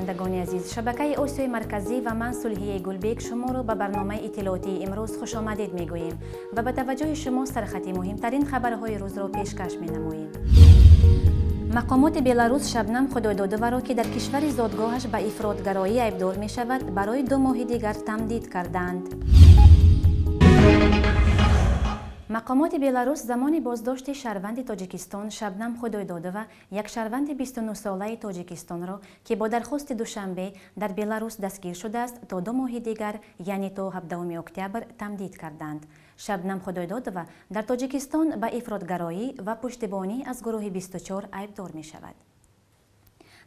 Бинандагони азиз, шабакаи Осиёи Марказӣ ва ман Сулҳияи Гулбек шуморо ба барномаи иттилоотии имрӯз хушомадед мегӯем ва ба таваҷҷӯҳи шумо сархати муҳимтарин хабарҳои рӯзро пешкаш менамоем. Мақомоти Беларус Шабнам Худойдодоваро, ки дар кишвари зодгоҳаш ба ифротгароӣ айбдор мешавад, барои 2 моҳи дигар тамдид карданд. Мақомоти Беларус замони боздошти шаҳрванди Тоҷикистон Шабнам Худойдодова, як шаҳрванди 29-солаи Тоҷикистонро, ки бо дархости Душанбе дар Беларус дастгир шудааст, то 2 моҳи дигар, яъне то 17 октябр тамдид карданд. Шабнам Худойдодова дар Тоҷикистон ба ифротгароӣ ва пуштибонӣ аз гурӯҳи 24 айбдор мешавад.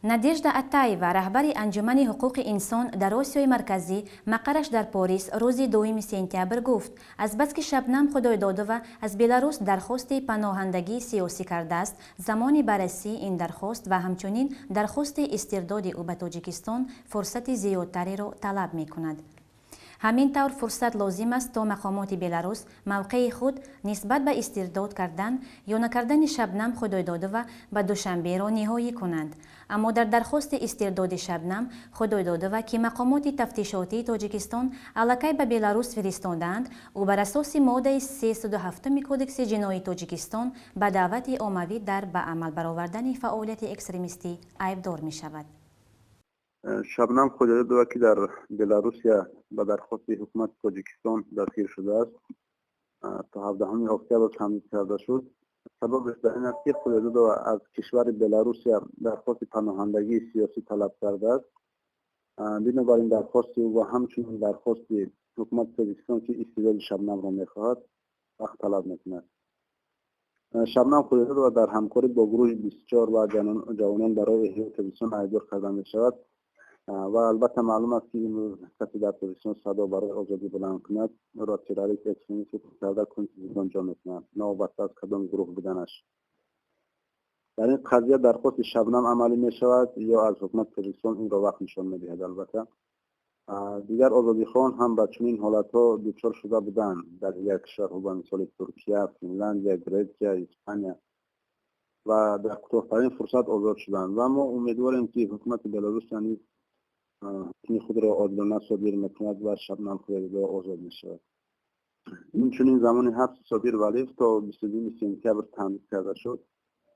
Надежда Атаева, раҳбари Анҷумани ҳуқуқи инсон дар Осиёи Марказӣ, мақарраш дар Порис, рӯзи 2 сентябр гуфт, азбаски Шабнам Худойдодова аз Беларус дархости паноҳандагии сиёсӣ кардааст, замони баррасии ин дархост ва ҳамчунин дархости истирдоди ӯ ба Тоҷикистон фурсати зиёдтареро талаб мекунад. Ҳамин тавр фурсат лозим аст, то мақомоти Беларус мавқеи худ нисбат ба истирдод кардан ё накардани Шабнам Худойдодова ба Душанберо ниҳоӣ кунанд. Аммо дар дархости истирдоди Шабнам Худойдодова, ки мақомоти тафтишотии Тоҷикистон аллакай ба Беларус фиристодаанд, ӯ бар асоси моддаи 307 Кодекси ҷиноии Тоҷикистон ба даъвати оммавӣ дар ба амал баровардани фаъолияти экстремистӣ айбдор мешавад. Шабнам Худойдодова, ки дар Беларусия ба дархости ҳукумати Тоҷикистон дастгир шудааст, то 17 октябр тамдид карда шуд. Сабабаш дар ин аст, ки Худойдодова аз кишвари Беларусия дархости паноҳандагии сиёсӣ талаб кардааст. Бинобар ин дархости ӯ ва ҳамчунин дархости ҳукумати Тоҷикистон, ки истирдоди Шабнамро мехоҳад, вақт талаб мекунад. Шабнам Худойдодова дар ҳамкорӣ бо гурӯҳи 24 ва ҷавонон барои эҳёи Тоҷикистон айбдор карда мешавад. Ва албатта маълум аст, ки имрӯз касе дар Тоҷикистон садо барои озодӣ баланд кунад, ӯро террорист, экстремист карда кунҷи зиндон ҷо мекунад, новобаста аз кадом гурӯҳ буданаш. Дар ин қазия дархости Шабнам амалӣ мешавад ё аз ҳукумати Тоҷикистон, инро вақт нишон медиҳад. Албатта дигар озодихоҳон ҳам ба чунин ҳолатҳо дучор шуда буданд дар дигар кишварҳо, ба мисоли Туркия, Финляндия, Гретсия, Испания, ва дар кӯтоҳтарин фурсат озод шуданд. Ва мо умедворем, ки ҳукумати Беларусия низ ҳукми худро одилона содир мекунад ва Шабнам Худойдодова озод мешавад. Инчунин замони ҳабси Собир Валиев то 22 сентябр тамдид карда шуд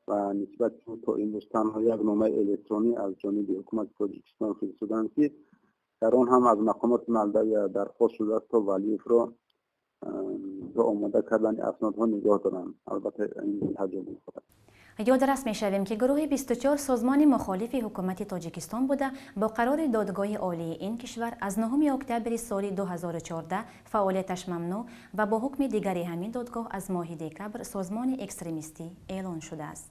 ва нисбати ӯ то имрӯз танҳо як номаи электронӣ аз ҷониби ҳукумати Тоҷикистон фиристоданд, ки дар он ҳам аз мақомоти Молдавия дархост шудааст, то Валиевро то омода кардани аснодҳо нигоҳ доранд. Албатта ин таҷриб мехоҳад. Ёдрас мешавем, ки гурӯҳи 24 созмони мухолифи ҳукумати Тоҷикистон буда, бо қарори Додгоҳи Олии ин кишвар аз 9 октябри соли 2014 фаъолияташ мамнӯъ ва бо ҳукми дигари ҳамин додгоҳ аз моҳи декабр созмони экстремистӣ эълон шудааст.